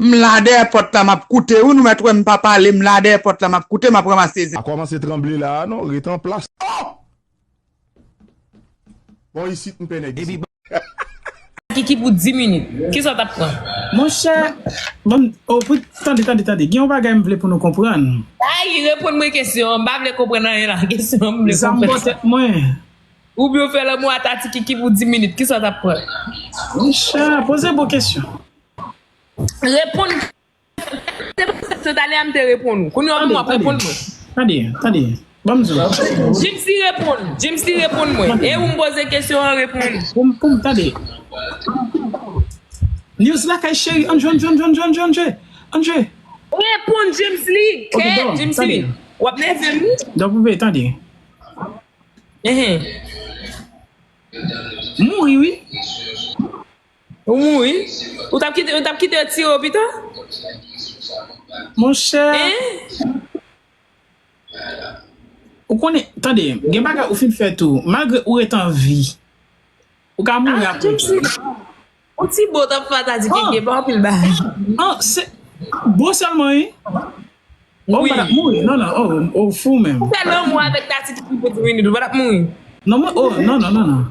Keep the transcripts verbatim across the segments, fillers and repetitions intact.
M la dèyè pòt la, m ap koute. Wi, nou mèt wè m pa pale, m la dèyè pòt la, m ap koute, m ap ranmase zen. A kòmanse tranble la a non, ret an plas. Oh! Bon, isit m pè nèg isit. Kiki pou dis minit. Kisa w t ap pran? Monchè, bon, oh, pou, tande, tande, tande. Gen yon bagay m vle pou nou konprann. Ay, reponn mwen kesyon an. M pa vle konprann anyen la. Kesyon an, m vle konprann. Zam bò tèt mwen. Oubyen w fè lanmou a Tati Kiki pou dis minit. Kisa w t ap pran? Monchè, poze bon kesyon. Reponn. Se pou sa, se talè a m te reponn ou. Kounye a w menm w ap reponn mwen. Tande, tande. Ban m di w. James li reponn. James li reponn mwen. E ou m poze kesyon an, reponn. Pou m, pou m, tande. News Lakay cheri, Andre, Andre, Andre. Reponn James li. Kè James li. W ap nève m wi. Donk, ou vle tande. Ehen. Mouri wi. Ou mouri? Ou t ap kite, ou t ap kite yo tire w pita? Monchè. Hein? Ou konnen, tande, gen bagay ou fin fè tou. Malgre ou ret an vi, ou ka mouri apre tou. Ou ti bo t ap fè Tati Kiki, pa anpil bagay. Non, se bo sèlman, wi. Oh, wi. M pa t ap mouri. Non, non, oh, oh, fou menm. Ou fè lanmou avèk Tati Kiki pou dis minit, ou pa t ap mouri. Non, mwen, oh, non, non, non, non.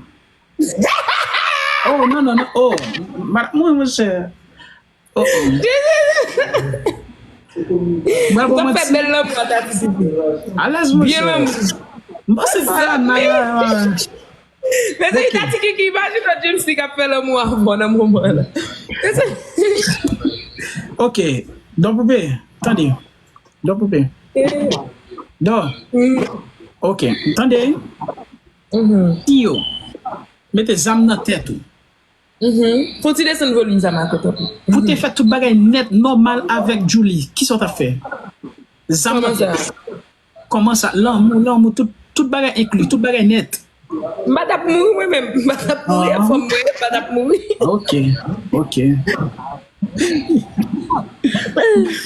Oh, non, non, non, oh. M pa t ap mouri, monchè. Oh, oh. Mwen, bon, ou t ap fè bèl lanmou a Tati Kiki. Alèz, monchè. Byen lanmou. M panse sa la, nan. Mezanmi, Tati Kiki, imajine w James li k ap fè lanmou avè w nan moman la. Ok. Don Poupe, tande. Don Poupe. Don. Ok. Tande. Tiyo. Mete zam nan tèt ou. Fò w ti desann volim zam a kote w. Pou te fè tout bagay nèt, nòmal avèk Djouly, kisa w t ap fè? Zam nan tèt. Kòman sa? Lanmou, lanmou, tout, tout bagay enkli, tout bagay nèt. M pa t ap mouri mwen menm. M pa t ap mouri, a fòm mwen, m pa t ap mouri. Ok, ok.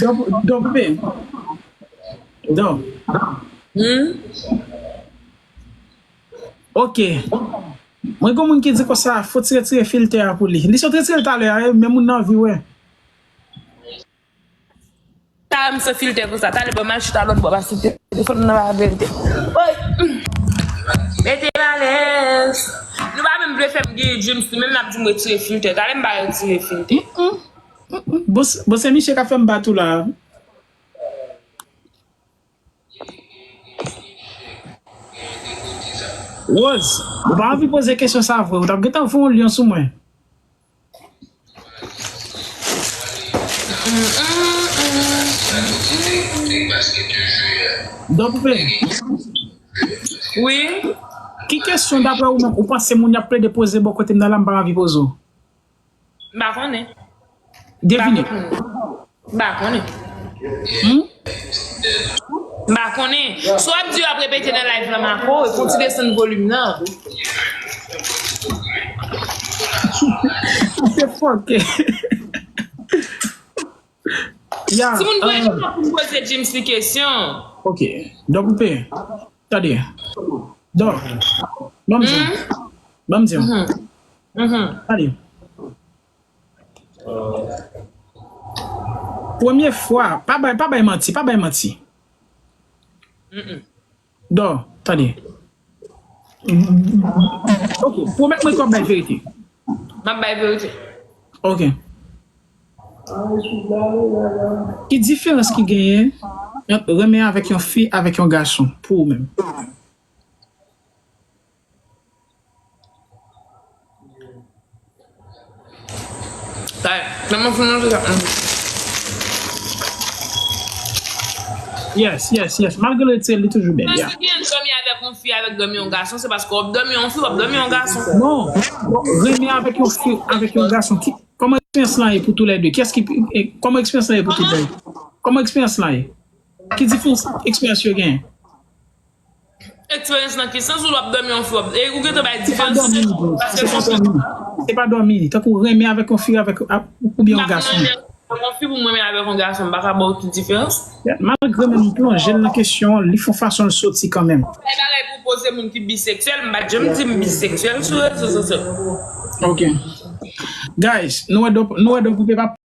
Don, Don Poupe. Don. Ok. Mwen gen moun ki di konsa, fò ti retire filtè a pou li. Li sot retire l talè a, men moun nan anvi wè. Talè m san filtè konsa. Talè ban m al chita lòt bò pase telefòn nan pa verite. Oy! Mete m alèz. Nou pa menm vle fè m gen James li menm n ap di m retire filtè. Talè m pa retire filtè. Bon, bon, se misye k ap fè m bat ou la. Rose, ou pa anvi poze kesyon sa vre, ou t ap gentan voye yon lyon sou mwen. Don Poupe. Wi. Ki kesyon daprè ou menm ou panse moun y ap plede poze bò kote m nan la m pa anvi poze w? M pa konnen. Devine. M pa konnen. Hmm? M pa konnen. Si w ap di yo ap repete nan live lan, Marco, e pou ti desann volim nan. Se fòke. Ya, si moun voye pou m poze James li kesyon. Ok. Don Poupe. Tande. Don. Ban m di w. Ban m di w. Tande. Premye fwa, pa bay, pa bay manti, pa bay manti. Don, tande. Ok, pwomèt mwen ke w ap bay verite. M ap bay verite. Ok. Ki diferans ki genyen ant renmen avèk yon fi avèk yon gason pou ou menm? Yes, yes, yes. Malgre l retire l, li toujou bèl. Paske gen dòmi avèk yon fi avèk dòmi yon gason, se paske w ap dòmi yon fi, w ap dòmi yon gason. Non, renmen avèk yon fi, avèk yon gason. Ki, kòman eksperyans lan ye pou toulède? Kiyès ki, e, kòman eksperyans lan ye pou toulède? Kòman eksperyans lan ye? Ki diferans eksperyans yo genyen? Eksperyans nan ki sans ou w ap dòmi yon fi, w ap, e ou gentan bay diferans. Se pa dòmi. Se pa dòmi. Tankou renmen avèk yon fi avèk, a, oubyen yon gason. M pa konn renmen avèk yon fi pou m renmen avèk yon gason, m pa ka ba w tout diferans. Malgre menm m plonje l nan kesyon, li fè yon fason l soti kanmenm. Bay bagay pou poze moun ki biseksyèl, m pa t janm di m biseksyèl sou rezo sosyo. Ok. Guys, nou wè Don, nou wè Don Poupe pa